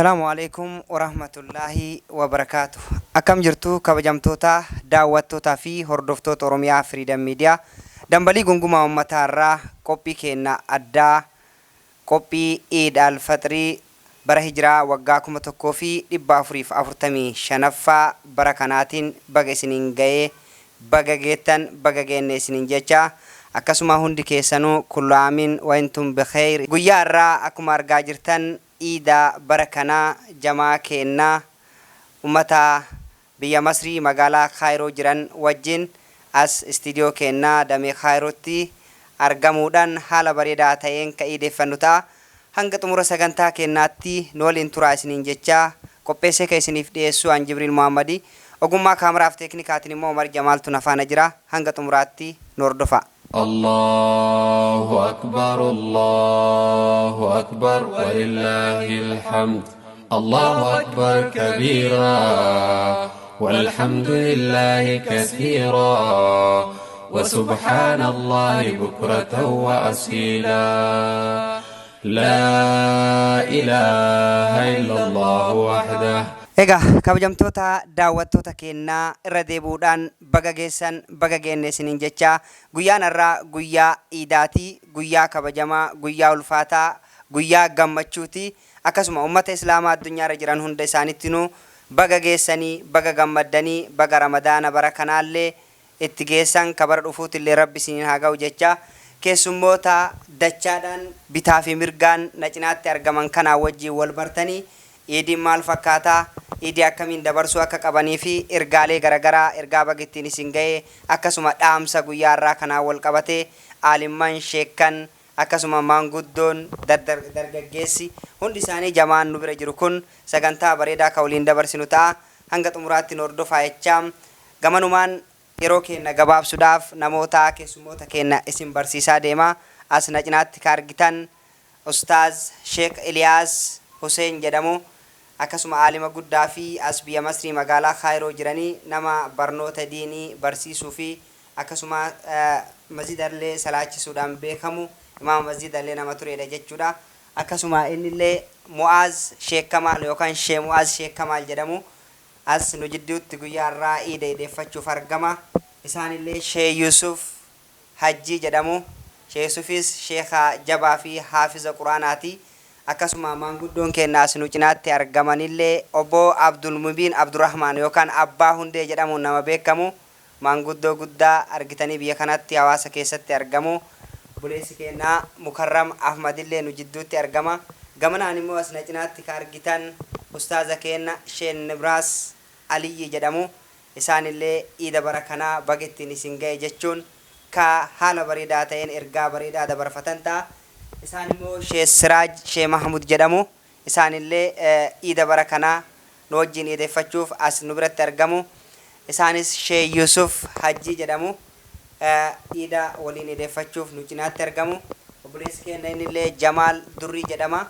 Assalaamu Aleeykum Warahmatullaahi Wabarakaatuh. Akkam jirtu kabajamtoota daawwattootaa fi hordoftoota Oromiyaa Freedom Media. Dambalii gungumaa ummataa irraa qophii keenna addaa qophii Iid Al Faxrii bara Hijraa waggaa 1445ffaa bara kanaatiin baga isiniin ga'ee baga geettan baga geenne isiniin jecha akkasuma hundi keessanuu kullu aamin wa intum bikheyr. Guyyaa har'aa akkuma argaa jirtan Iida bara kanaa jamaa keenna ummata biyya Masrii magaalaa Kaayiroo jiran wajjin as istiidiyoo keenna damee Kaayirootti argamuudhaan haala bareedaa ta'een ka iideeffannu ta'a. Hanga xumura sagantaa keennaatti nu waliin turaa isiniin jechaa qopheessee ka isiniif dhiyeessu an Jibriil Muhammadi. Ogummaa kaameraaf teeknikaatiin immoo Umar Jamaaltu na faana jira. Hanga xumuraatti nu hordofaa. Allahu akbar Allahu akbar walillahil hamd Allahu akbar kabiira walhamdulillahi kasiira wa subhaanallahi bukratan wa asiila Laa ilaaha illallahu wahdah. Egaa kabajamtoota daawwattoota keennaa irra deebi'uudhaan baga geessan baga geenne isiniin jechaa guyyaan har'aa guyyaa iidaati guyyaa kabajamaa guyyaa ulfaataa guyyaa gammachuuti akkasuma ummata islaamaa addunyaarra jiran hunda isaanittinuu baga geessanii baga gammaddanii baga ramadaana bara kanaallee itti geessan ka bara dhufuutillee rabbi isiniin haa ga'u jechaa keessummoota dachaadhaan bitaa fi mirgaan na cinaatti argaman kanaa wajjiin wal bartanii Iidiin maal fakkaata? Iidii akkamiin dabarsuu akka qabanii fi ergaalee garagaraa ergaa baga ittiin isin ga'ee akkasuma dhaamsa guyyaa har'aa kanaan wal qabatee aalimman, sheekkan akkasuma maanguddoon, dargaggeessi hundi isaanii jama'aan nu bira jiru kun sagantaa bareedaa ka waliin dabarsinu ta'a. Hanga xumuraatti nu hordofaa jechaa gamanumaan yeroo keenna gabaabsudhaaf namoota keessummoota keenna isin barsiisaa deema. As na cinaatti ka argitan Ustaaz Sheek Iliyaas Huseen jedhamu. Akkasuma aalima guddaa fi as biyya Masrii magaalaa Kaayiroo jiranii nama barnoota diinii barsiisuu fi akkasuma masjidallee salaachisuudhaan beekamu imaama masjidallee nama tureedha jechuudha. Akkasuma innillee Mu'aaz Sheek Kamaal yookaan Shee Mu'aaz Sheek Kamaal jedhamu. As nu jidduutti guyyaa har'aa iida iideeffachuuf argama. Isaanillee Shee Yuusuf Hajjii jedhamu. Sheekh Yusufis sheekha jabaa fi haafiza Qur'aanaati. Akkasuma maanguddoon keenna as nu cinaatti argamanillee Obbo Abdulmubiin Abdurahmaan yookaan Abbaa Hundee jedhamuun nama beekamu. Maanguddoo guddaa argitanii biyya kanatti hawaasa keessatti argamu. Obboleessi keenna Mukarram Ahmadillee nu jidduutti argama. Gamanaan immoo as na cinaatti ka argitan Ustaaza keenna Sheekh Nibraas Aliyyii jedhamu. Isaanillee Iida bara kanaa baga ittiin isin ga'e jechuun ka haala bareedaa ta'een ergaa bareedaa dabarfatan ta'a. Isaan immoo Shee Siraaj Shee Mahmud jedhamu. Isaanillee Iida bara kanaa nu wajjiin iideffachuuf as nu biratti argamu. Isaanis Shee Yusuf Hajjii jedhamu. Iida waliin iideffachuuf nu cinaatti argamu. Obboleessi keenna innillee Jamaal Durrii jedhama.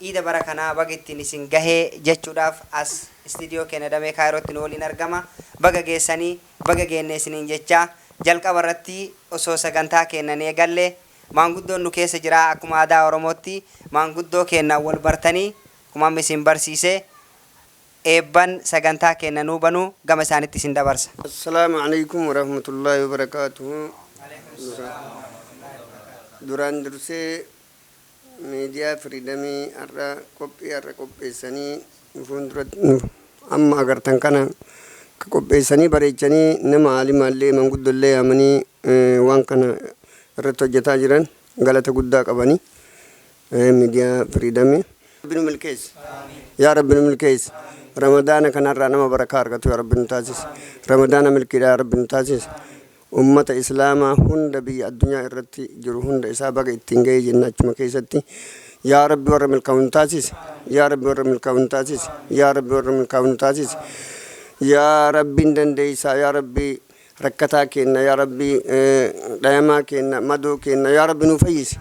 Iida bara kanaa baga ittiin isin gahee jechuudhaaf as istiidiyoo keenya damee Kaayirootti nu waliin argama. Baga geessanii, baga geenne isiniin jechaa jalqaba irratti osoo sagantaa keenya hin eegalle maanguddoon nu keessa jira akkuma aadaa Oromootti maanguddoo keenyaan wal bartanii akkuma amma isin barsiise eebban sagantaa keenya nuu banu gama isaanitti isin dabarsa. Assalaamu Aleykum Warahmatullaahi Wabarakaatuhu Duraan dursee Miidiyaa Firiidamii har'a qophii har'a qopheessanii nu fuulduratti nu amma agartan kana ka qopheessanii bareechanii nama aalimaallee manguddollee yaamanii waan kana irratti hojjetaa jiran galata guddaa qabanii miidiyaa Firiidamii. Rabbi nu milkeessi. Yaa Rabbi nu milkeessi. Ramadaana kanarraa nama barakaa argatu yaa Rabbi nu taasisi. Ramadaana milkiidhaa yaa Rabbi nu taasisi. Ummata Islaamaa hunda biyya addunyaa irratti jiru hunda isaa baga ittiin ga'e jenna achuma keessatti. Yaa Rabbi warra milkaa'u nu taasisi. Yaa Rabbi warra milkaa'u nu taasisi. Yaa Rabbi warra milkaa'u nu taasisi. Yaa Rabbi hin dandeessaa. Yaa Rabbi rakkataa keenna. Yaa Rabbi dhayamaa keenna madoo keenna. Yaa Rabbi nu fayyisi.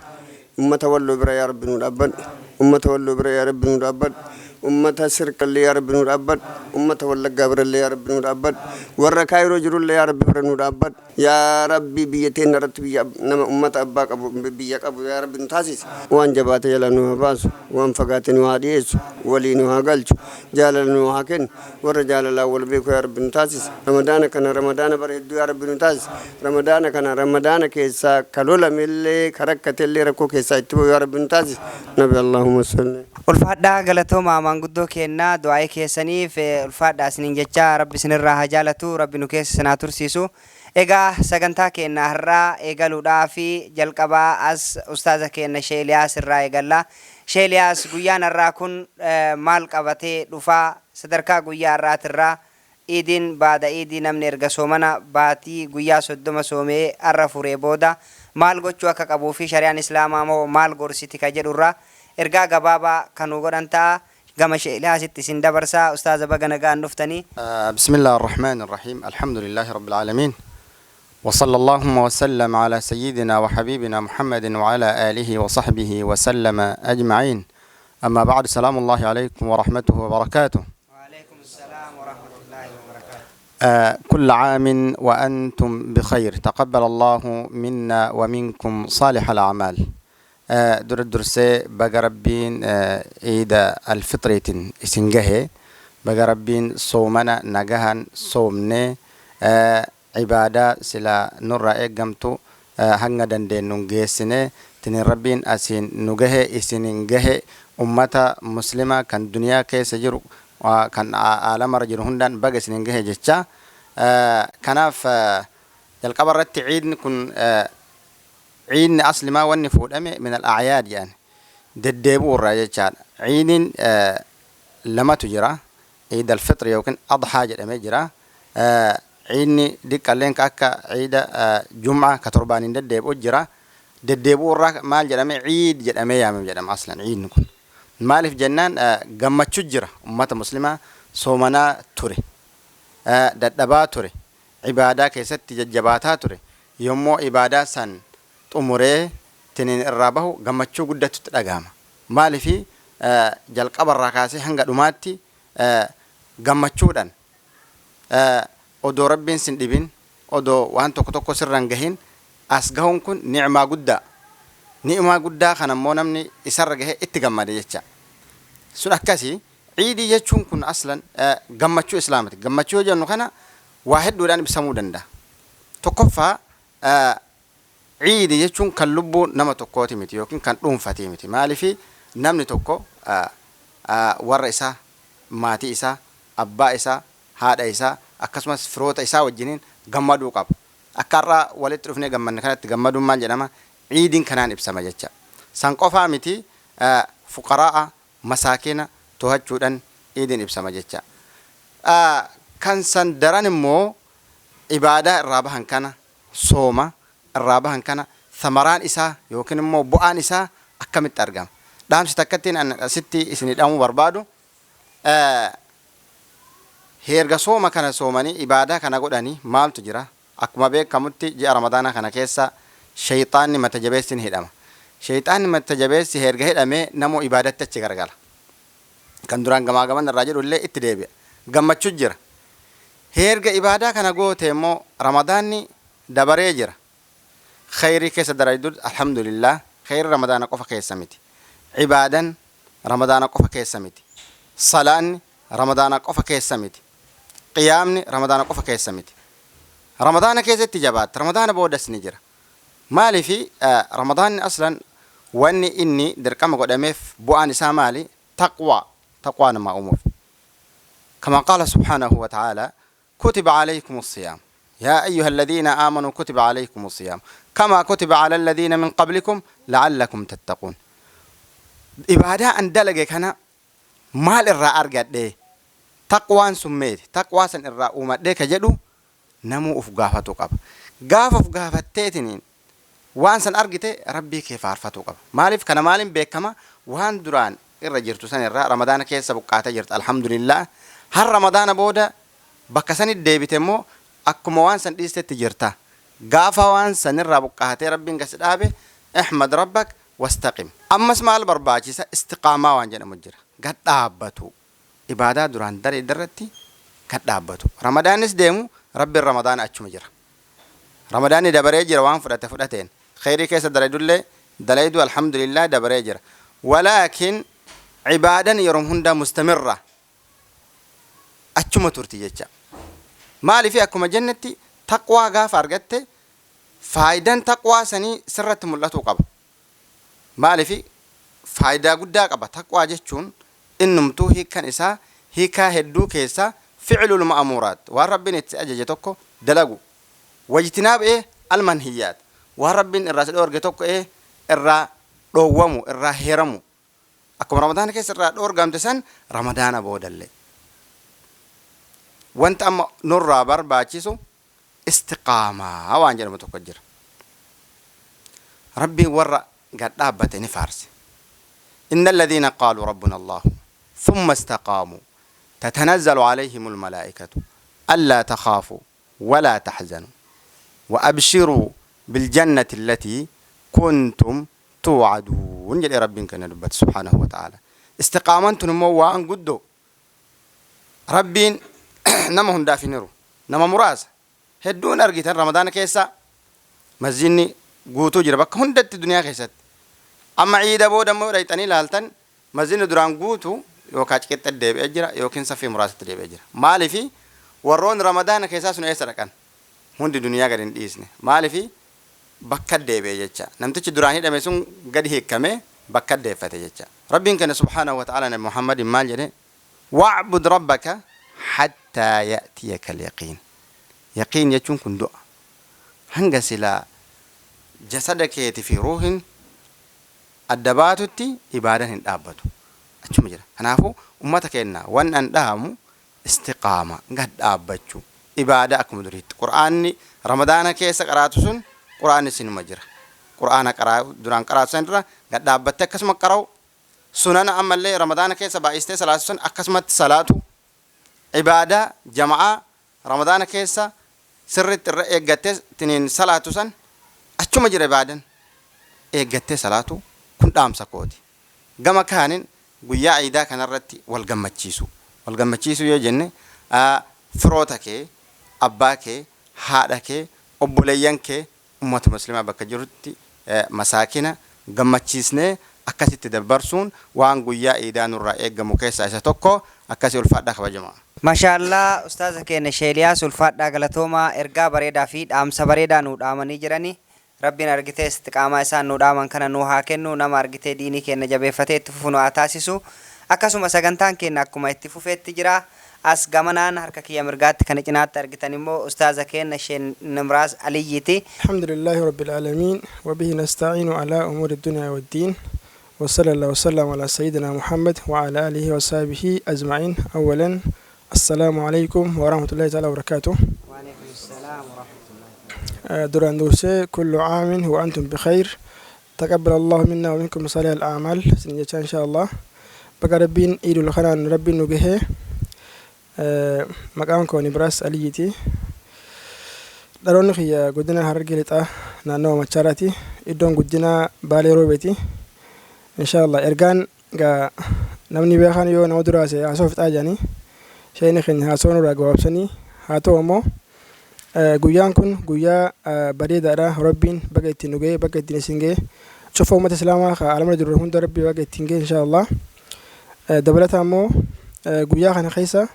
Ummata Walloo bira yaa Rabbi nu dhaabbadhu. Ummata Walloo bira yaa Rabbi nu dhaabbadhu. Ummata sirkallee yaa Rabbi nuu dhaabbadhu. Ummata Wallaggaa birallee yaa Rabbi nuu dhaabbadhu. Warra Kaayiroo jirullee yaa Rabbi bira nuu dhaabbadhu. Yaa Rabbi biyya teenna irratti biyya nama ummata abbaa qabu biyya qabu yaa Rabbi nu taasisi. Waan jabaate jalaa nu haa baasu. Waan fagaate nu haa dhiyeessu. Walii nu haa galchu. Jaalala nu haa kennu. Warra jaalalaan wal beeku yaa Rabbi nu taasisi. Ramadaana kana Ramadaana bara hedduu yaa Rabbi nu taasisi. Ramadaana kana Ramadaana keessaa ka lolamellee ka rakkatellee rakkoo keessaa itti bahu yaa Rabbi nu taasisi. Nabi Allahumma salli. Ulfaadhaa galatoomaa maanguddoo keenna du'aa'ii keessaniif ulfaadhaa isiniin jechaa Rabbi isinirraa haa jaalatu Rabbi nu keessa isin haa tursiisu. Egaa sagantaa keenna har'aa eegaluudhaaf jalqabaa as ustaaza keenna Shee Iliyaas irraa eegalla. Shee Iliyaas guyyaan har'aa kun maal qabatee dhufaa sadarkaa guyyaa har'aatirraa Iidiin baada iidii namni erga soomana baatii guyyaa 30 soomee har'a furee booda maal gochuu akka qabuu fi shari'aan Islaamaa moo maal gorsiti ka jedhu irraa ergaa gabaabaa ka nuu godhan ta'a. Gama Sheh Ilyaasitti isin dabarsa. Ustaaza baga nagaan dhuftanii. بسم الله الرحمن الرحيم الحمد لله رب العالمين وصلى اللهم وسلم على سيدنا وحبيبنا محمد وعلى آله وصحبه وسلم أجمعين أما بعد سلام الله عليكم ورحمته وبركاته. وعليكم السلام ورحمة الله وبركاته. كل عام وأنتم بخير، تقبل الله منا ومنكم صالح الأعمال. Dura dursee baga Rabbiin Iida Alfixriitiin isin gahe, baga Rabbiin soomana nagahan soomnee ibaadaa silaa nurraa eeggamtu hanga dandeennun geessinee tinin Rabbiin asiin nu gahe isinin gahe ummata muslima kan duniyaa keessa jiru kan aalamarra jiru hundaan baga isinin gahe jecha. Kanaaf jalqaba irratti ciidni kun ciidni aslimaa wanni fuudhame min al a'yaad jedhan deddeebi'uu irraa jechaadha. Ciidiin lamatu jira. Ciid al-fixr yookiin adhaa jedhamee jira. Ciidni diqqalleen ka akka ciida jum'aa ka torbaaniin deddeebi'u jira. Deddeebi'uu irraa maal jedhame ciid jedhamee yaamame jedhama aslan ciidni kun. Maaliif jennaan gammachuu jira ummata muslimaa soomanaa ture. Dadhabaa ture. Ibaadaa keessatti jajjabaataa ture. Yommuu ibaadaa san xumuree tiniin irraa bahu gammachuu guddatu itti dhagahama. Maalifi jalqaba irraa kaasee hanga dhumaatti gammachuudhan odoo Rabbiin sin dhibin, odoo waan tokko tokko sirra hin gahin as gahuun kun ni'maa guddaa. Ni'maa guddaa kana immoo namni isarra gahe itti gammade jecha. Sun akkasi. Ciidii jechuun kun aslan gammachuu Islaamati. Gammachuu yoo jennu kana waa hedduudhaan ibsamuu danda'a. Tokkoffaa Ciidi jechuun kan lubbuu nama tokkooti miti yookiin kan dhuunfatii miti. Maaliif namni tokko warra isaa, maatii isaa, abbaa isaa, haadha isaa akkasumas firoota isaa wajjiniin gammaduu qaba. Akka har'a walitti dhufnee gammanne kanatti gammaduun maal jedhama? Ciidiin kanaan ibsama jecha. San qofaa miti fuqaraa'a, masaakina tohachuudhan ciidiin ibsama jecha. Kan san daran immoo ibaadaa irraa bahan kana sooma irraa bahan kana thamaraan isaa yookiin immoo bu'aan isaa akkamitti argama? Dhaamsi takkattiin an asitti isinii dhaamuu barbaadu heerga sooma kana soomanii ibaadaa kana godhanii maaltu jira? Akkuma beekamutti ji'a Ramadaanaa kana keessa sheyxaanni mata jabeessi ni hidhama. Sheyxaanni mata jabeessi heerga hidhamee namuu ibaadatti achi garagala. Kan duraan gamaa gamana irraa jedhu illee itti deebi'a. Gammachuu jira. Heerga ibaadaa kana gootee immoo Ramadaanni dabaree jira. Kheyrii keessa dalaydus alhamdulillah kheyri Ramadaana qofa keessa miti. Ibaadan Ramadaana qofa keessa miti. Salaanni Ramadaana qofa keessa miti. Qiyaamni Ramadaana qofa keessa miti. Ramadaana keessa itti jabaatta. Ramadaana boodas ni jira. Maaliifi Ramadaanni aslan wanni inni dirqama godhameef bu'aan isaa maali? Taqwaa. Taqwaa namaa uumuuf. كما قال سبحانه وتعالى كتب عليكم الصيام يا أيها الذين آمنوا كتب عليكم الصيام كما كتب على الذين من قبلكم لعلكم تتقون. Ibaadaa an dalage kana maal irraa argadhe? Taqwaan sun meeti? Taqwaa san irraa uumadhee ka jedhu namuu uf gaafatuu qaba. Gaafa uf gaafatteetiniin waan san argite Rabbii kee faarfatuu qaba. Maaliif kana maaliin beekama? Waan duraan irra jirtu san irraa Ramadaana keessa buqqaatee jirta alhamdulillah. Har Ramadaana booda bakka sanitti deebite immoo akkuma waan san dhiistetti jirta. Gaafa waan sanirraa buqqaatee Rabbiin gad si dhaabe ihmad rabbak wastaqim. Ammas maal barbaachisa? Istiqaamaa waan jedhamu jira. Gad dhaabbatuu. Ibaadaa duraan dalayde irratti gad dhaabbatu. Ramadaanis deemu Rabbiin Ramadaana achuma jira. Ramadaanni dabaree jira waan fudhate fudhateen. Kheyrii keessa dalaydullee dalaydu alhamdulillah dabaree jira. Walaakin ibaadan yeroo hundaa mustamirra achuma turti jecha. Maaliif akkuma jennetti taqwaa gaafa argatte faayidan taqwaa sanii sirratti mul'atuu qaba. Maaliif faayidaa guddaa qaba taqwaa jechuun innumtuu hiikkan isaa hiikaa hedduu keessaa ficlul ma'amuuraat waan Rabbiin itti ajaje tokko dalagu wajtinaab ee almanhiyyaat waan Rabbiin irraa si dhoorge tokko ee irraa dhoowwamu irraa heeramu akkuma Ramadaana keessa irraa dhoorgamte san Ramadaana boodallee wanta amma nurraa barbaachisu istiqaamaa waan jedhamu tokko jira. Rabbiin warra gad dhaabbate ni faarse. إن الذين قالوا ربنا الله ثم استقاموا تتنزل عليهم الملائكة ألا تخافوا ولا تحزنوا وأبشروا بالجنة التي كنتم توعدون jedhe Rabbiin kana dubbate سبحانه وتعالى. Istiqaamaan tun immoo waan guddoo Rabbiin nama hundaaf hin hiru, nama muraasa. Hedduun argitan Ramadaana keessa masjidni guutuu jira bakka hundatti duniyaa keessatti. Amma ciida booda immoo dhayxanii ilaaltan masjidni duraan guutuu yookaan ciqixxa deebi'ee jira yookiin safii muraasatti deebi'ee jira. Maaliifi warroonni Ramadaana keessaa sun eessa dhaqan? Hundi duniyaa gadi hin dhiisne. Maaliifi bakka deebi'e jecha. Namtichi duraan hidhame sun gadi hiikamee bakka deeffate jecha. Rabbiin kana سبحانه وتعالى Nabi Muhammadin maal jedhe? واعبد ربك حتى يأتيك اليقين. Yaqiin jechuun kun du'a. Hanga silaa jasada keeti fi ruuhin adda baatutti ibaadan hin dhaabbatu. Achuma jira. Kanaafuu ummata keenya waan an dhahamu istiqaama gad dhaabbachuu. Ibaadaa akkuma duriitti. Qur'aanni Ramadaana keessa qaraatu sun Qur'aanni sinuma jira. Qur'aana qaraa duraan qaraatu san irra gad dhaabbattee akkasuma qara'u. Sunana ammallee Ramadaana keessa baay'istee salaatu sun akkasumatti salaatu. Ibaadaa jama'aa Ramadaana keessa sirriitti irra eeggattee tiniin salaatu san achuma jira ibaadan. Eeggattee salaatu kun dhaamsa kooti. Gama kaanin guyyaa iidaa kanarratti wal gammachiisu. Wal gammachiisuu yoo jenne firoota kee, abbaa kee, haadha kee, obboleeyyan kee ummata muslimaa bakka jirutti masaakina gammachiisnee akkasitti dabarsuun waan guyyaa iidaa nurraa eeggamu keessaa isa tokko. Akkasii ulfaadhaa kabajamaa. Mashaallaa ustaaza keenya Sheeliyaas ulfaadhaa galatoomaa ergaa bareedaa fi dhaamsa bareedaa nuu dhaamanii jirani. Rabbiin argitee istiqaamaa isaan nuu dhaaman kana nuu haa kennu, nama argitee diinii keenya jabeeffatee itti fufu nu haa taasisu. Akkasuma sagantaan keenya akkuma itti fufeetti jira. As gamanaan harka kiyya mirgaatti kan cinaatti argitan immoo ustaaza keenya Sheen Nimraas Aliyyiiti. الحمد لله رب العالمين وبه نستعين على أمور الدنيا والدين وصلى الله وسلم على سيدنا محمد وعلى آله وصحبه أجمعين. أولا، السلام عليكم ورحمة الله تعالى وبركاته. وعليكم السلام ورحمة الله. Duraan dursee، كل عام وأنتم بخير، تقبل الله منا ومنكم صالح الأعمال سنجتا إن شاء الله. Baga Rabbiin iidul kanaan Rabbiin nu gahee. Maqaan koo Nibraas Aliyyiiti. Dhaloonni kiyya godina Harargee Lixaa naannawa Machaaraati. Iddoon guddinaa Baalee Roobeeti. Inshaallah ergaan gaa namni beekan yoo nama duraase haasoo fixaa jedhanii sheeyni keenya haasoo nurraa gabaabsanii haa ta'u ammoo guyyaan kun guyyaa bareedaadha. Rabbiin baga ittiin nu ga'e, baga ittiin isin ga'e. Cufa uummata islaamaa ka alamra jiru hunda Rabbi baga ittiin ga'e inshaallah. Dabalata ammoo guyyaa kana keessa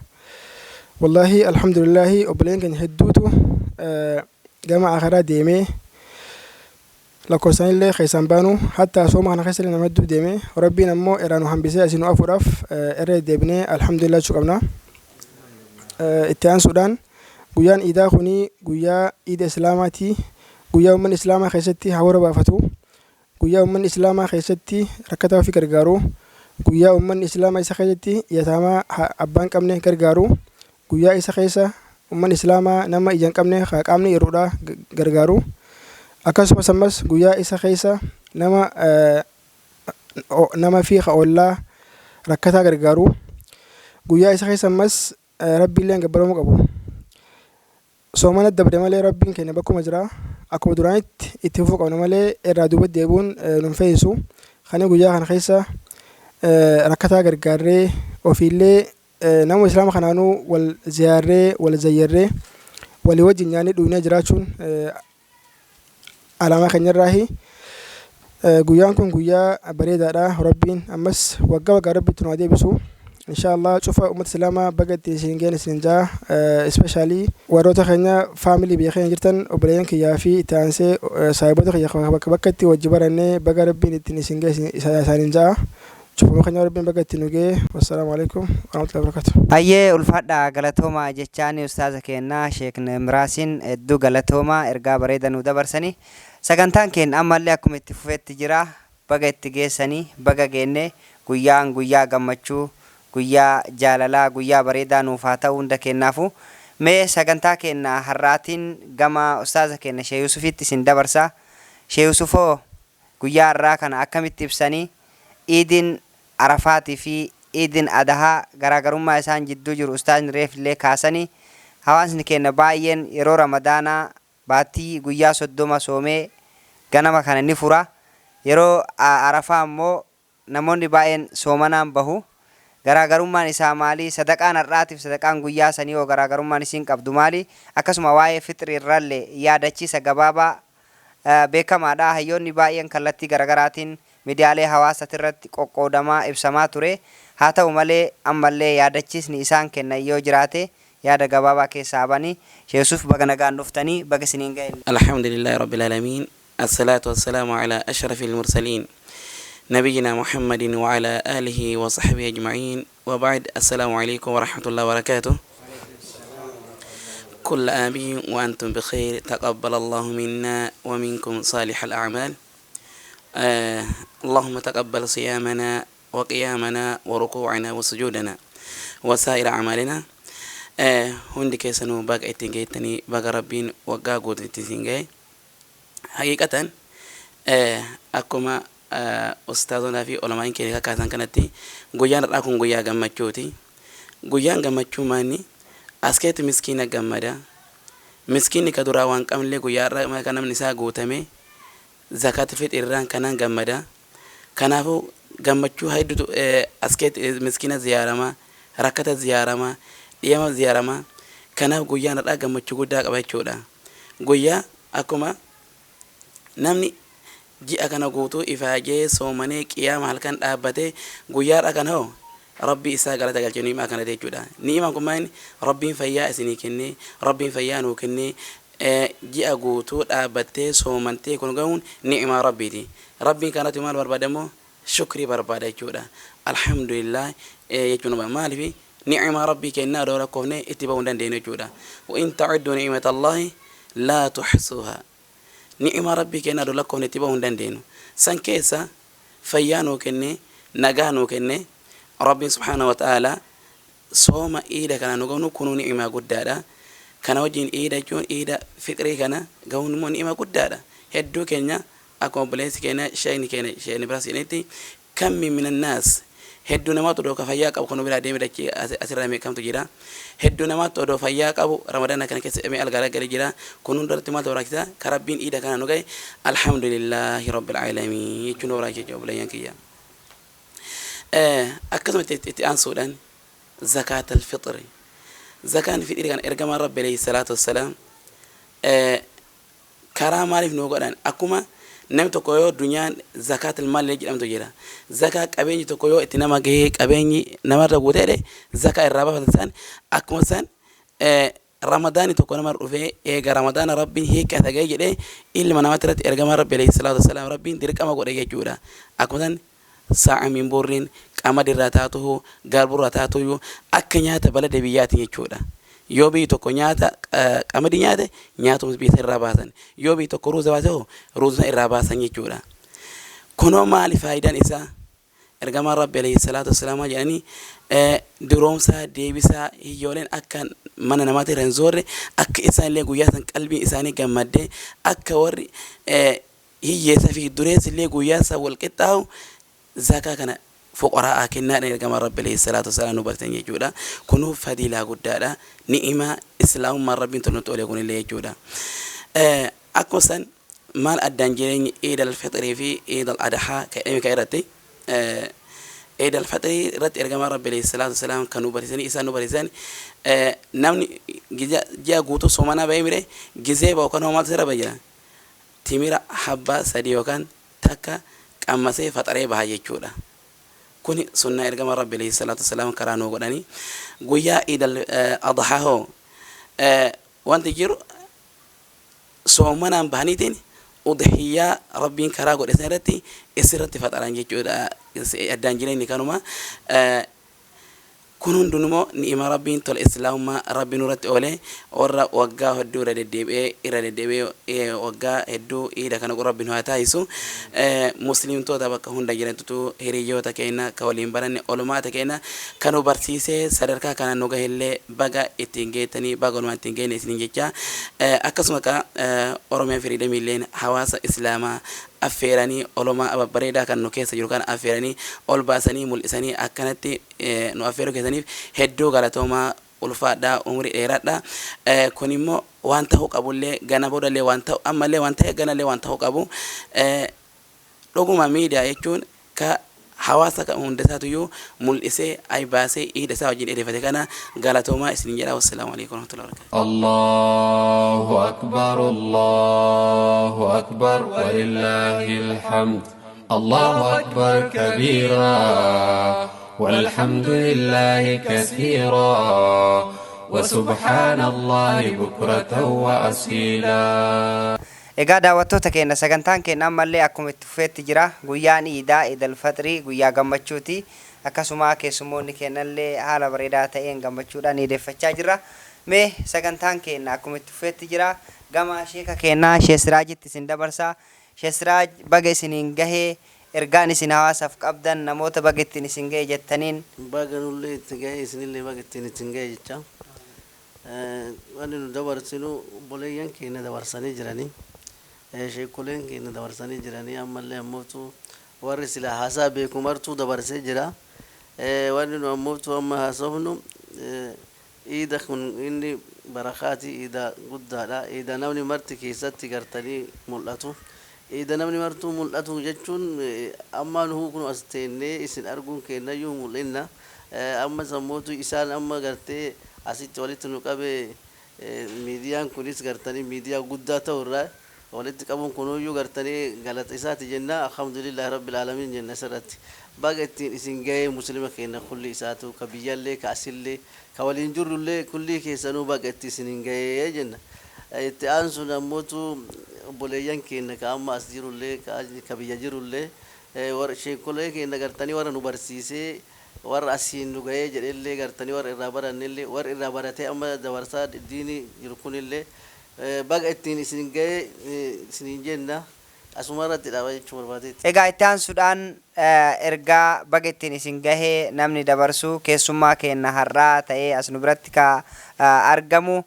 wallaahi alhamdulillaahi obboleen keenya hedduutu gama akhiraa deemee lakkoofsaan illee keessaan baanu hatta sooma kana keessa illee nama hedduu deeme. Rabbiin ammoo irraa nu hambisee asii nu afuudhaaf irra deebinee alhamdulillah jechuu qabna. Itti aansuudhaan guyyaan iidaa kuni guyyaa iida islaamaati. Guyyaa uummanni islaamaa keessatti hafuura baafatu. Guyyaa uummanni islaamaa keessatti rakkataa ofii gargaaru. Guyyaa uummanni islaamaa isa keessatti yataamaa abbaan qabne gargaaru. Guyyaa isa keessa uummanni islaamaa nama ija hin qabne qaamni hir'uudha gargaaru. Akkasumas ammas guyyaa isa keessa nama fi ollaa rakkataa gargaaru. Guyyaa isa keessa ammas Rabbiillee gabbaramuu qabu. Soomana dabre malee Rabbiin keenya bakkuma jira. Akkuma duraanitti itti fufuu qabna malee irraa duuba deebi'uun nun fe'isu. Kana guyyaa kana keessa rakkataa gargaarree ofiillee Nama islaama kanaanuu wal ziyaarree, wal zayyarree, walii wajjin nyaannee dhugnee jiraachuun alaamaa keenyarraahi. Guyyaan kun guyyaa bareedaadha. Rabbiin ammas waggaa waggaa Rabbitti nu haa deebisu. Insha Allah cufa uummata islaamaa baga ittiin isin ga'een isin ja'a. Especially warroota keenya family biyya keenya jirtan, obboleeyyan kiyyaa fi itti aansee saahiboota kiyya bakka bakkatti wajji barannee, baga Rabbiin ittiin isin ga'e isaaniin ja'a. Cufuma keenya Rabbiin baga ittiin nu ga'e. Wassalaamu alaikum warahmatullahi wabarakatuh. Hayyee, ulfaadha, galatooma jechaani ustaaza keenya Sheek Miraasiin. Hedduu galatooma, ergaa bareeda nu dabarsanii. Sagantaan keenya ammallee akkuma itti fufetti jira. Baga itti geessanii, baga geenne. Guyyaan guyyaa gammachuu, guyyaa jaalalaa, guyyaa bareedaa nuuf haa ta'u hunda kennaafu. Mee sagantaa keenya har'aatiin gama ustaaza keenya Shee Yusufitti isin dabarsa. Shee Yusufoo, guyyaa har'aa kana akkamitti ibsanii? Iidin Arafaatii fi Iidin Adahaa garaagarummaa isaan jidduu jiru ustaazni reefillee kaasanii, hawaasni keenya baay'een yeroo Ramadaanaa baattii guyyaa 30 soomee ganama kana ni fura. Yeroo Arafaa immoo namoonni baay'een soomanaan bahu. Garaagarummaan isaa maali? Sadaqaan har'aatiif sadaqaan guyyaa sanii hoo garaagarummaan isiin qabdu maali? Akkasuma waa'ee fixrii irrallee yaadachiisa gabaabaa. Beekamaadha, hayyoonni baay'een kallattii garagaraatiin miidiyaalee hawaasatirratti qoqqoodamaa ibsamaa ture. Haa ta'u malee ammallee yaadachiisni isaan kennan yoo jiraate yaada gabaabaa keessaa bani. Sheekh Yusuf, baga nagaan dhuftanii, baga isiniin ga'e. الحمد لله رب العالمين، الصلاة والسلام على أشرف المرسلين، نبينا محمد وعلى آله وصحبه أجمعين، وبعد، السلام عليكم ورحمة الله وبركاته. كل عام وأنتم بخير، تقبل الله منا ومنكم صالح الأعمال. اللهم تقبل صيامنا وقيامنا وركوعنا وسجودنا وسائر أعمالنا. Hundi keessanuu baga ittiin geettanii, baga Rabbiin waggaa guutuu ittiin ga'e. Haqiiqatan akkuma ustaazonaa fi olamaan keenya kakaasan kanatti, guyyaan har'aa kun guyyaa gammachuuti. Guyyaan gammachuu maanni as keessatti miskiina gammada. Miskiinni ka duraa waan qabnillee guyyaa har'aa kan namni isaa guutame zakat fixirraan kanaan gammada. Kanaafuu gammachuu hedduutu as keessatti, miskiina ziyaarama, rakkata ziyaarama, dhiyama ziyaarama. Kanaaf guyyaan har'aa gammachuu guddaa qaba jechuudha. Guyyaa akkuma namni ji'a kana guutuu ifaajee soomanee qiyaama halkan dhaabbatee, guyyaa har'a kana hoo Rabbii isaa galata galchee ni'imaa kanatti jechuudha. Ni'imaan kun maal? Rabbiin fayyaa isinii kennee, Rabbiin fayyaa nuu kennee, ji'a guutuu dhaabbattee soomantee kun gahuun ni'imaa Rabbiiti. Rabbiin kanatti maal barbaada immoo? Shukrii barbaada jechuudha. Alhamdulillah jechuun maaliif ni'imaa Rabbii kennaa odoo lakkoofnee itti bahuu hin dandeenyu jechuudha. وإن تعدوا نعمة الله لا تحصوها. Ni'imaa Rabbii kennaa odoo lakkoofne itti bahuu hin dandeenyu. San keessa fayyaa nuu kennee, nagaa nuu kennee, Rabbiin subhaanahu wa ta'ala sooma iida kana nu gahunu kunuu ni'imaa guddaadha. Kana wajjin iida jechuun iida fixrii kana gahuun immoo ni'imaa guddaadha. Hedduu keenya akkuma obboleessi keenya sheekni keenya sheekni biraas jedhanitti, كم من الناس, hedduu namaatu odoo ka fayyaa qabu kan biraa deeme dachee asirraa meeqamtu jira. Hedduu namaatu odoo fayyaa qabu Ramadaana kana keessa dhimee algaa galee jira. Kun hundarratti maaltu barbaachisa? Ka Rabbiin iida kana nu gahe الحمد لله رب العالمين jechuun nu barbaachisa, obboleeyyan kiyya. Akkasuma itti aansuudhaan زكاة الفطر, zakaan fixrii kana ergamaan Rabbi عليه الصلاة والسلام karaa maaliif nu godhan? Akkuma namni tokko yoo addunyaan زكاة المال jedhamtu jira, zakaa qabeenyi tokko yoo itti nama gahee qabeenyi namarra guutee zakaa irraa baafatan san, akkuma san Ramadaani tokko nama dhufee eega Ramadaana Rabbiin hiikkata gahee jedhee ilma namaatti irratti ergamaan Rabbi عليه الصلاة والسلام Rabbiin dirqama godhe jechuudha. Akkuma san صاع من بر, qamadi irraa taatuhu, garburraa taatuyyuu, akka nyaata balada biyyaatiin jechuudha. Yoo biyyi tokko nyaata qamadii nyaate, nyaatuma biyya irraa baasan. Yoo biyyi tokko ruuza baase hoo, ruuza irraa baasan jechuudha. Kunoo maali faayidaan isaa? Ergamaan Rabbi عليه الصلاة والسلام jedhanii, duroomsaa deebisaa hiyyooleen akka mana namaatti irra hin zoorre, akka isaan illee guyyaa san qalbiin isaanii gammaddee, akka warri hiyyeessa fi dureessi illee guyyaa san wal qixxaawu, zakaa kana fuqaraa kennaadhaan ergamaan Rabbi عليه الصلاة والسلام nu barsiisan jechuudha. Kunuu fadiilaa guddaadha. Ni'imaa islaamummaan Rabbiin tolnutti oole kunillee jechuudha. Akkuma san maal addaan jireenyi Iid al-Fixrii fi Iid al-Adhaa kan jedhame kan irratti Eid al-Fixrii irratti ergamaan Rabbi alayhi salaatu wasalaam kan nu barsiisanii isaan nu barsiisan, namni ji'a guutuu soomanaa bahee mire, gizee bahu kan maaltu sirra bahe jira, timira habbaa 3 yookaan takka qammasee faxaree baha jechuudha. Kuni sunnaa ergamaa Rabbi alayhi salaatu wasalaam karaa nuu godhanii. Guyyaa Eid al-Adhaa hoo wanti jiru soomanaan bahaniitiin udhiyyaa Rabbiin karaa godhe san irratti isirratti faxaran jechuudha. Addaan jireenyi kanuma. Kun hundinuu ni'ima Rabbiin tola Islaamummaa Rabbi nurratti oole, warra waggaa hedduu irra deddeebi'ee irra deddeebi'ee waggaa hedduu iida kana godhu Rabbi nu haa taasisu. Muslimtoota bakka hunda jirantutu, hiriyyoota keenya ka waliin baranne, olumaata keenya ka nu barsiisee sadarkaa kana nu gahellee baga ittiin geettanii, baga walumaan ittiin geenne isiniin jecha. Akkasuma ka Oromiyaa Firiidamiilleen hawaasa Islaamaa affeeranii, olomaa babbareedaa kan nu keessa jiru kana affeeranii ol baasanii mul'isanii akkanatti nu affeeruu keessaniif hedduu galatoomaa, ulfaadhaa, umrii dheeradha. Kun immoo waan ta'uu qabullee, gana boodallee waan ta'u, ammallee waan ta'e, ganallee waan ta'uu qabu. Dhuguma miidiyaa jechuun ka hawaasa kan hundasaatuyyuu mul'isee ay baasee iida isaa wajjin dheereffate kana galatoomaa isinin jedha. Wassalaamu alaikum warahmatullahi wabarakatuh. الله أكبر، الله أكبر، ولله الحمد. الله أكبر كبيرا، والحمد لله كثيرا، وسبحان الله بكرة وأصيلا. Egaa daawwattoota keenya, sagantaan keenya ammallee akkuma itti fufeetti jira. Guyyaan iidaa, Iidal Faxrii, guyyaa gammachuuti. Akkasuma keessummoonni keenyallee haala bareedaa ta'een gammachuudhaan iideeffachaa jirra. Mee sagantaan keenya akkuma itti fufeetti jira. Gama sheeka keenyaa Shee Siraajitti isin dabarsa. Shee Siraaj, baga isiniin gahee, ergaan isin hawaasaaf qabdan, namoota baga ittiin isin gahe jettaniin. Baga nullee itti gahee, isinillee baga ittiin gahe jecha. Wanni nu dabarsinu obboleeyyan keenya dabarsanii jiranii, sheekoleen keenya dabarsanii jiranii, ammallee ammootu warri sila haasaa beeku martuu dabarsee jira. Wanni nu ammootu amma haasofnu, iida kun inni barakaati, iida guddaadha, iida namni marti keessatti gartanii mul'atu. Iida namni martuu mul'atu jechuun amma nuhu kun as teennee isin arguun keenyayyuu mul'inna. Amma sammootu isaan amma gartee asitti walitti nu qabe, miidiyaan kunis gartanii miidiyaa guddaa ta'u irraa walitti qabuun kunuyyuu gartanii galata isaati jenna. Alhamdulillahi rabbil aalamiin jenna. Isarratti baga ittiin isin gahee muslima keenya kulli isaatu, ka biyyallee, ka asillee, ka waliin jirrullee, kullii keessanuu baga itti isin gahee jenna. Itti aansuun ammootu obboleeyyan keenya ka amma as jirullee, ka biyya jirullee, warra sheekolee keenya gartanii warra nu barsiisee warra asiin nu gahee jedhellee, gartanii warra irraa barannellee, warra irraa baratee amma dabarsaa diinii jiru kunillee baga ittiin isin gahee isiniin jenna. Asuma irratti dhaaba jechuu barbaadeetti. Egaa itti aansuudhaan ergaa baga ittiin isin gahee namni dabarsu keessummaa keenya har'aa ta'ee as nu biratti ka argamu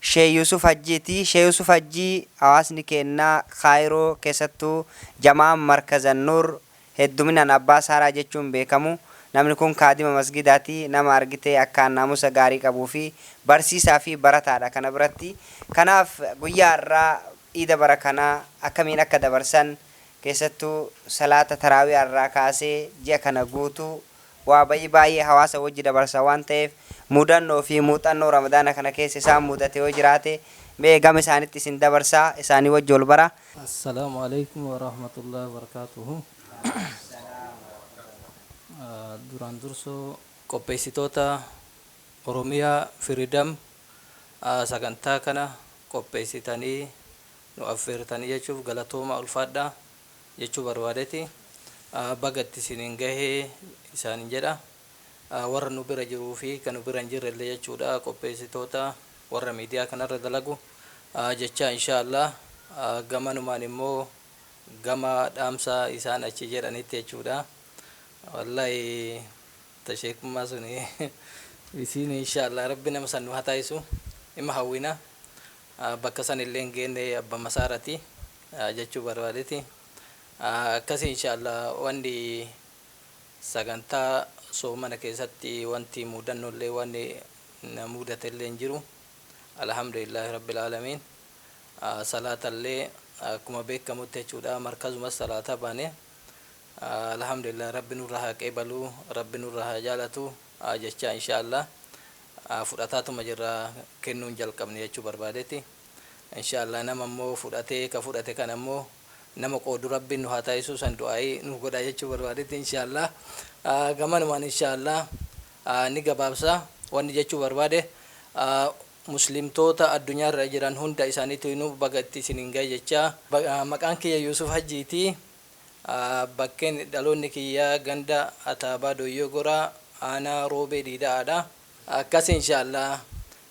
Shee Yusuf Hajjiiti. Shee Yusuf Hajjii hawaasni keenya Kaayiroo keessattuu jamaan Markazan Nuur hedduminaan Abbaa Saaraa jechuun beekamu. Namni kun kaadima masgidaati. Nama argitee akkaan naamusa gaarii qabuu fi barsiisaa fi barataadha kana biratti. Kanaaf guyyaa har'aa iida bara kanaa akkamiin akka dabarsan, keessattuu salaata taraawii irraa kaasee ji'a kana guutuu waa bayii baay'ee hawaasa wajji dabarsa waan ta'eef, mudannoo fi muuxannoo Ramadaana kana keessa isaan mudate yoo jiraate mee gama isaanitti isin dabarsaa, isaanii wajji ol bara. السلام عليكم ورحمة الله وبركاته. Duraan dursoo qopheessitoota Oromiyaa Freedom sagantaa kana qopheessitanii nu affeertanii jechuuf galatooma, ulfaadhaa jechuu barbaadeeti. Baga itti isiniin gahee isaanin jedha. Warra nu bira jiruu fi kan nu bira hin jirre illee jechuudha, qopheessitoota warra miidiyaa kanarra dalagu jecha. Insha Allah gamanumaan immoo gama dhaamsa isaan achi jedhanitti jechuudha. Wallahi tasheekummaa suni isiin insha Allah rabbi nama san nu haa taasisu, ima hawwina, bakka san illee hin geenne abba masaarati jechuu barbaadeeti. Akkasi insha Allah wanni sagantaa soomana keessatti wanti mudannollee wanni na mudate illee hin jiru. Alhamdulillahi rabbil aalamiin. Salaatallee akkuma beekamutti jechuudha markazumas salaataa baane. Alhamdulillah, Rabbi nurra haa qeebalu, Rabbi nurra haa jaalatu jecha. Insha Allah fudhataatuma jirra, kennuun jalqabne jechuu barbaadeeti. Insha Allah nama immoo fudhatee ka fudhate kan ammoo nama qoodu Rabbiin nu haa taasisu, san du'aayii nu godha jechuu barbaadetti. Insha Allah gamanumaan insha Allah ni gabaabsa. Wanni jechuu barbaade, muslimtoota addunyaarra jiran hunda isaaniitu baga itti isinin gahe jecha. Maqaan kiyya Yusuf Hajjiiti. Bakkeen dhaloonni kiyya ganda Ataabaa Dooyyoo Goraa, aanaa Roobee Diida'aadha. Akkas insha Allah.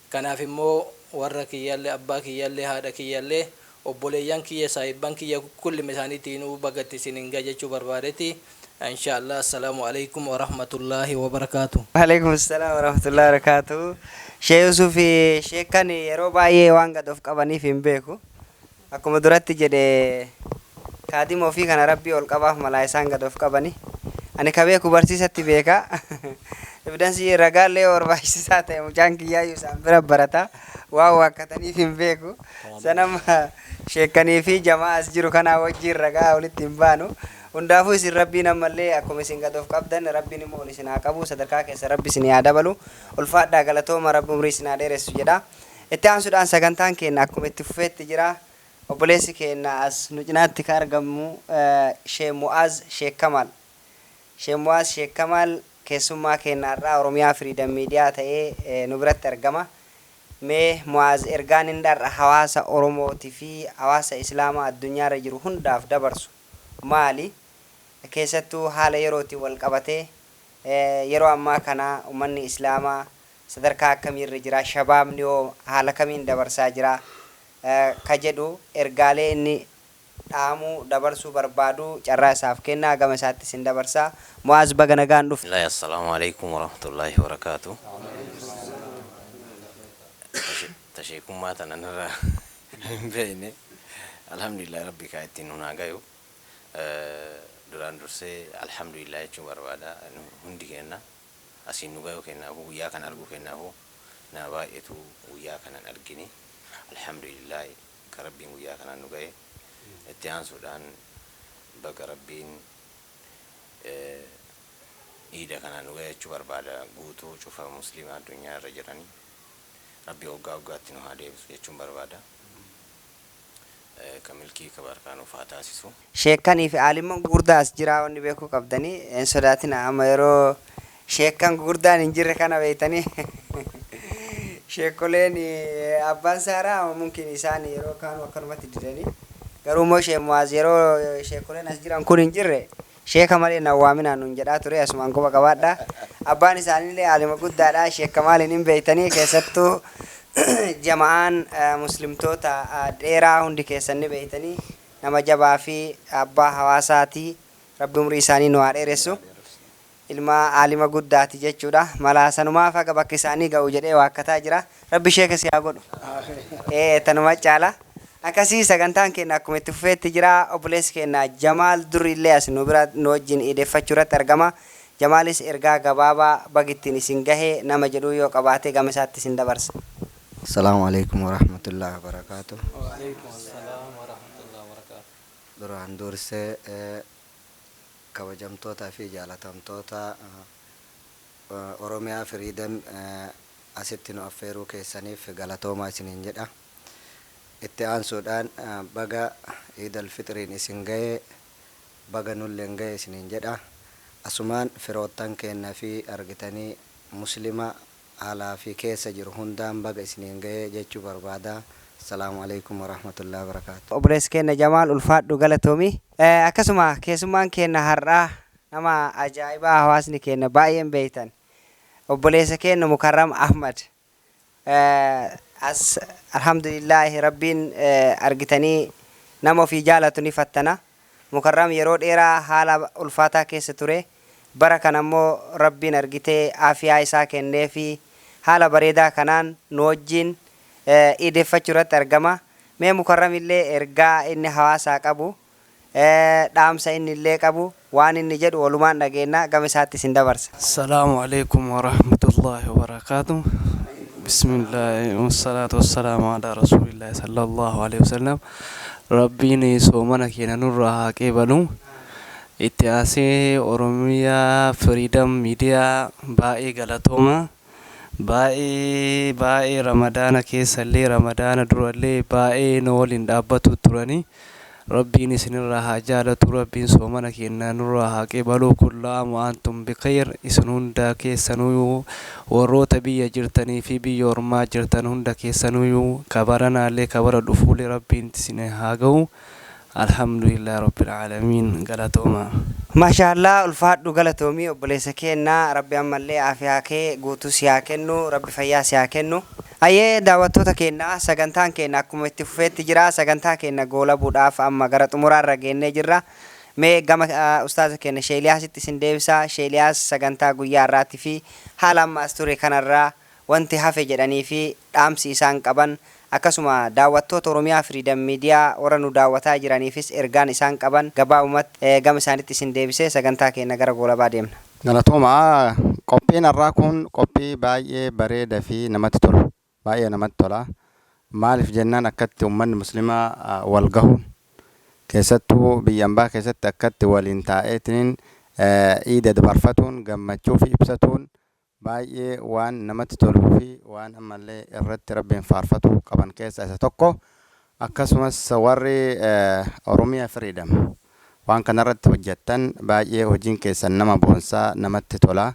Kanaaf immoo warra kiyyallee, abbaa kiyyallee, haadha kiyyallee, obboleeyyan kiyya, saahibban kiyya, kullima isaaniitiinuu baga itti isinin gahe jechuu barbaadeeti insha Allah. Assalaamu alaikum warahmatullaahi wabarakaatu. Waalaikum salaam warahmatullahi wabarakatuh. Shee Yusuf, sheekkan yeroo baay'ee waan gad of qabaniif hin beeku. Akkuma duratti jedhe, kaadima ofii kana Rabbii ol qabaaf malaa isaan gad of qabani. Ani ka beeku barsiisatti beeka. Evidence ragaallee yoo barbaachisaa ta'e mucaan kiyyaayyuu isaan bira barata. Waan waakkataniif hin beeku. Sanama sheekkanii fi jamaa as jiru kanaa wajjin ragaa walitti hin baanu. Hundaafuu isin Rabbiin ammallee akkuma isin gad of qabdan Rabbiin immoo ol isin haa qabu, sadarkaa keessa Rabbi isin haa dabalu. Ulfaadhaa, galatooma, Rabbi umrii isin haa dheeressu jedha. Itti aansuudhaan sagantaan keenya akkuma itti fufeetti jira. Obboleessi keenya as nu cinaatti kan argamu Shee Mu'aaz Sheek Kamaal. Shee Mu'aaz Sheek Kamaal keessummaa keenya har'aa Oromiyaa Freedom Media ta'ee nu biratti argama. Mee Mu'aaz, ergaan inni har'a hawaasa Oromootii fi hawaasa Islaamaa addunyaarra jiru hundaaf dabarsu maali? Keessattuu haala yerootiin wal qabatee yeroo ammaa kana uummanni Islaamaa sadarkaa akkamiirra jira? Shabaabni hoo haala kamiin dabarsaa jira? Ka jedhu ergaalee inni dhaamuu dabarsuu barbaadu carraa isaaf kennaa, gama isaatti isin dabarsaa. Mu'aaz, baga nagaan dhufte. Bismillahi, assalaamu alaikum warahmatullaahi wabarakaatu. Tasheekummaa tanan irraa hin beekne. Alhamdulillah, Rabbi kaa ittiin nun haa gayu. Duraan dursee alhamdulillah jechuun barbaada. Hundi keenya asiin nu gayu kennaafu, guyyaa kana arguu kennaafu, naa baay'eetu guyyaa kanan argini. Alhamdulillah ka Rabbiin guyyaa kanaan nu gaye. Itti aansuudhaan baga Rabbiin iida kanaan nu gaye jechuu barbaada. Guutuu cufa Muslima addunyaa irra jiranii Rabbi waggaa waggaatti nu haa deebisu jechuun barbaada. Ka milkii ka barkaa nuuf haa taasisu. Sheekkanii fi aalimman gugurdaa as jiraa, wanni beekuu qabdanii hin sodaatina. Amma yeroo sheekkan gugurdaan hin jirre kana beeytanii, sheekkoleen abbaan saaraa mumkin isaan yeroo kaanuu akkanumatti didanii, garuu immoo Sheek Mu'aaz yeroo sheekkoleen as jiran kun hin jirre sheeka malee na waaminaa nuun jedhaa ture. Asumaan quba qabaadha. Abbaan isaaniillee aalima guddaadha. Sheek Kamaaliin hin beeytanii, keessattuu jama'aan muslimtoota dheeraa hundi keessan ni beeytanii, nama jabaa fi abbaa hawaasaati. Rabbi umrii isaanii nu haa dheeressu. Ilma aalima guddaati jechuudha. Malaa sanumaaf haga bakka isaanii ga'u jedhee waakkataa jira. Rabbi sheeka si haa godhu. Ee, tanuma caala. Akkasii sagantaan keenya akkuma itti fufeetti jira. Obboleessi keenya Jamaal Durri illee as nu bira nu wajjin iideeffachuu irratti argama. Jamaalis ergaa gabaabaa bag ittiin isin gahe nama jedhuu yoo qabaate gama isaatti isin dabarsa. Assalaamu alaikum warahmatullahi wabarakaatuh. Waalaikum assalaam warahmatullahi wabarakaatu. Duraan dursee kabajamtootaa fi jaalatamtoota Oromiyaa Freedom, asitti nu affeeruu keessaniif galatoomaa isiniin jedha. Itti aansuudhaan baga Iid al-Fixriin isin ga'e, baga nulleen ga'e isiniin jedha. Asumaan firoottan keenna fi argitanii Muslima alaa fi keessa jiru hundaan baga isiniin ga'e jechuu barbaada. Assalaamu alaikum warahmatullahi wabarakaatu. Obboleessi keenya Jamaal, ulfaadhu, galatoomi. Akkasuma keessummaan keenya har'aa nama ajaa'ibaa hawaasni keenya baay'een beektan, obboleessa keenya Mukarram Ahmad. As alhamdulillaahi, Rabbiin argitanii nama ofii jaalatu ni fattana. Mukarram yeroo dheeraa haala ulfaataa keessa ture. Bara kana immoo Rabbiin argitee aafiyaa isaa kenneefi haala bareedaa kanaan nu wajjin iideeffachuu irratti argama. Mee Mukarram illee ergaa inni hawaasaa qabu, dhaamsa inni illee qabu, waan inni jedhu walumaan dhageenna, gama isaatti isin dabarsa. السلام عليكم ورحمة الله وبركاته. بسم الله والصلاة والسلام على رسول الله صلى الله عليه وسلم. Rabbiin soomana keenya nurraa haa qeebalu. Itti aansee Oromiyaa Freedom Media baay'ee galatooma. Baay'ee baay'ee Ramadaana keessallee, Ramadaana durallee baay'ee nu waliin dhaabbatu turani. Rabbiin isinirraa haa jaalatu, Rabbiin soomana keenya nurraa haa qeebalu. كل عام وأنتم بخير. Isin hunda keessanuu, warroota biyya jirtanii fi biyya ormaa jirtan hunda keessanuu, kabaranaallee kabara dhufuulee Rabbiin isin haa ga'u. الحمد لله رب العالمين, galatooma. Maashaallah, ulfaadhu, galatoomii obboleessa keenya. Rabbi ammallee aafiyaa kee guutuu si haa kennu, Rabbi fayyaa si haa kennu. Ayyee, daawwattoota keenya, sagantaan keenya akkuma itti fufeetti jira. Sagantaa keenya goolabuudhaaf amma gara xumuraarra geennee jirra. Mee gama ustaaza keenya Sheeliyaasitti isin deebisa. Sheeliyaas, sagantaa guyyaa har'aatii fi haala amma as ture kanarraa wanti hafe jedhanii fi dhaamsi isaan qaban, akkasuma daawwattoota Oromiyaa Freedom Media warra nu daawwataa jiraniifis ergaan isaan qaban gabaabumatti gama isaanitti isin deebisee sagantaa keenya gara goolabaa deemna. Galatooma. Qophiin har'aa kun qophii baay'ee bareedaa fi namatti tolu. Baay'ee namatti tola. Maaliif jennaan, akkatti uummanni musliimaa wal gahuun, keessattuu biyya ambaa keessatti akkatti waliin taa'eetiin iida dabarfatuun, gammachuu fi ibsatuun baay'ee waan namatti toluu fi waan ammallee irratti Rabbiin faarfatuu qaban keessaa isa tokko. Akkasumas warri Oromiyaa Freedom waan kanarratti hojjettan, baay'ee hojiin keessan nama boonsaa, namatti tola.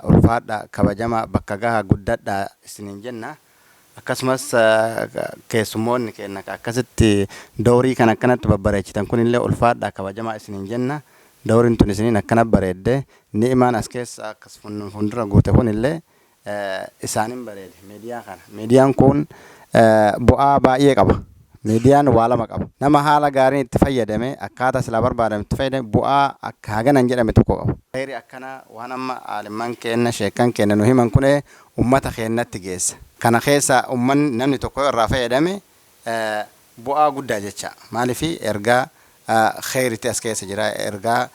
Ulfaadha, kabajama, bakka gahaa, guddadha isiniin jenna. Akkasumas keessummoonni keenya akkasitti dowrii kan akkanatti babbareechitan kunillee ulfaadha, kabajamaa isiniin jenna. Dowriin tun isiniin akkana bareedde, ni'imaan as keessa akkas fuuldura guute kunillee isaanin bareede miidiyaa kana. Miidiyaan kun bu'aa baay'ee qaba. Miidiyaan waa lama qaba. Nama haala gaariin itti fayyadame, akkaataa silaa barbaadame itti fayyadame, bu'aa akka haganan jedhame tokko qaba. Khayri akkanaa waan amma aalimman keenya, sheekkan keenya nu himan kun ummata keenyatti geessa. Kana keessa ummanni, namni tokko yoo irraa fayyadame bu'aa guddaa jecha. Maaliif, ergaa khayriti as keessa jira, ergaa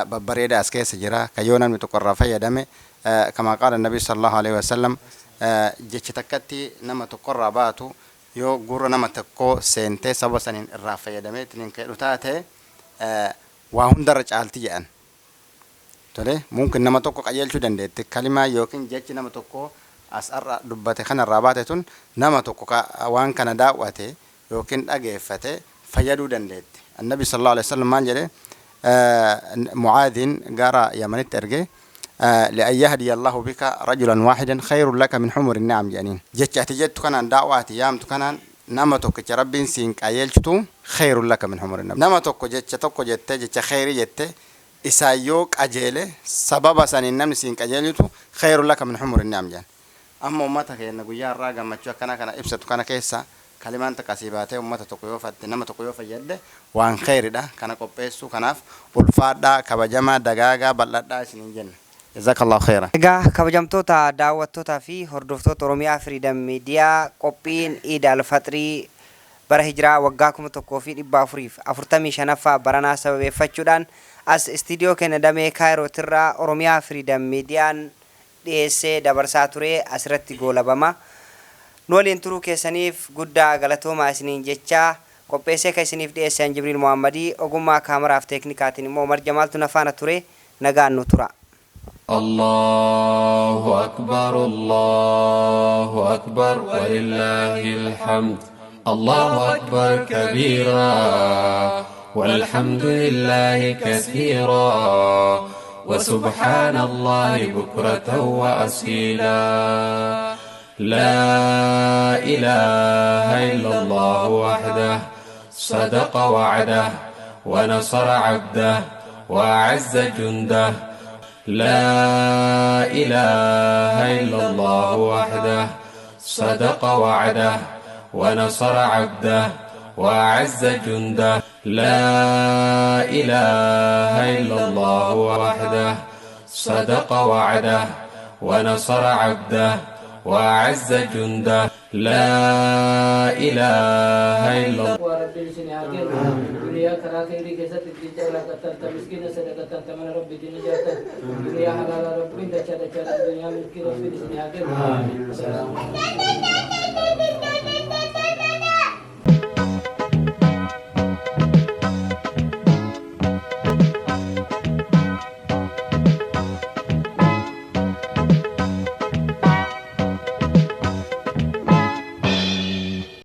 babbareedaa as keessa jira. Kan yoo namni tokko irraa fayyadame, كما قال النبي صلى الله عليه وسلم, jecha takkatti nama tokkorraa baatu yoo gurra nama tokkoo seentee saba saniin irraa fayyadamee ittiin ka'edhu taate, waa hundarra caalti jedhan. Tole, mumkin nama tokko qajeelchuu dandeetti. Kalimaa yookiin jechi nama tokko as har'a dubbate kanarraa baate tun nama tokko waan kana daawwate yookiin dhageeffate fayyaduu dandeetti. النبي صلى الله عليه وسلم maal jedhe? Mucaadin gara Yamanitti erge, لأن يهدي الله بك رجلا واحدا خير لك من حمر النعم jedhaniin. Jecha ati jettu kanaan, daawwaa ati yaamtu kanaan, nama tokkicha Rabbiin siin qajeelchitu خير لك من حمر النعم. Nama tokko jecha tokko jettee, jecha kheyrii jette, isaan yoo qajeele, sababa saniin namni siin qajeelchitu خير لك من حمر النعم jedhan. Amma ummata keenya guyyaa har'aa gammachuu akkana kana ibsatu kana keessa kalimaan takka asii baatee ummata tokko yoo fatte, nama tokko yoo fayyadde, waan kheyridha. Kana qopheessuu kanaaf ulfaadhaa, kabajamaa, dagaagaa, bal'adhaa isiniin jenna. جزاك الله خيرا. Egaa kabajamtoota daawwattootaa fi hordoftoota Oromiyaa Freedom Media, qophiin Iid Alfaxirii bara hijiraa waggaa 1445ffaa baranaa sababeeffachuudhaan as istiidiyoo keenya damee Kaayirootirraa Oromiyaa Freedom Mediaan dhiyeessee dabarsaa ture asirratti goolabama. Nu waliin turuu keessaniif guddaa galatoomaa isiniin jechaa, qopheessee kan isiniif dhiyeessan Jibriil Mohammadii, ogummaa kaameraaf teeknikaatiin immoo Umar Jamaaltu na faana ture. Nagaan nu tura. الله أكبر، الله أكبر، ولله الحمد. الله أكبر كبيرا، والحمد لله كثيرا، وسبحان الله بكرة وأصيلا. لا إله إلا الله وحده، صدق وعده، ونصر عبده، وأعز جنده. لا إله إلا الله وحده، صدق وعده، ونصر عبده، وأعز جنده. لا إله إلا الله وحده، صدق وعده، ونصر عبده، وأعز جنده. لا إله إلا الله. Rabbiin isin haa kennu. Duniyaa karaa kheyrii keessatti ittiin carraaqattan, ta miskiina sadaqattan, ta mana Rabbiitiin ijaartan, duniyaa halaalaa Rabbiin dachaa dachaa, duniyaa milkii Rabbiin isin haa kennu.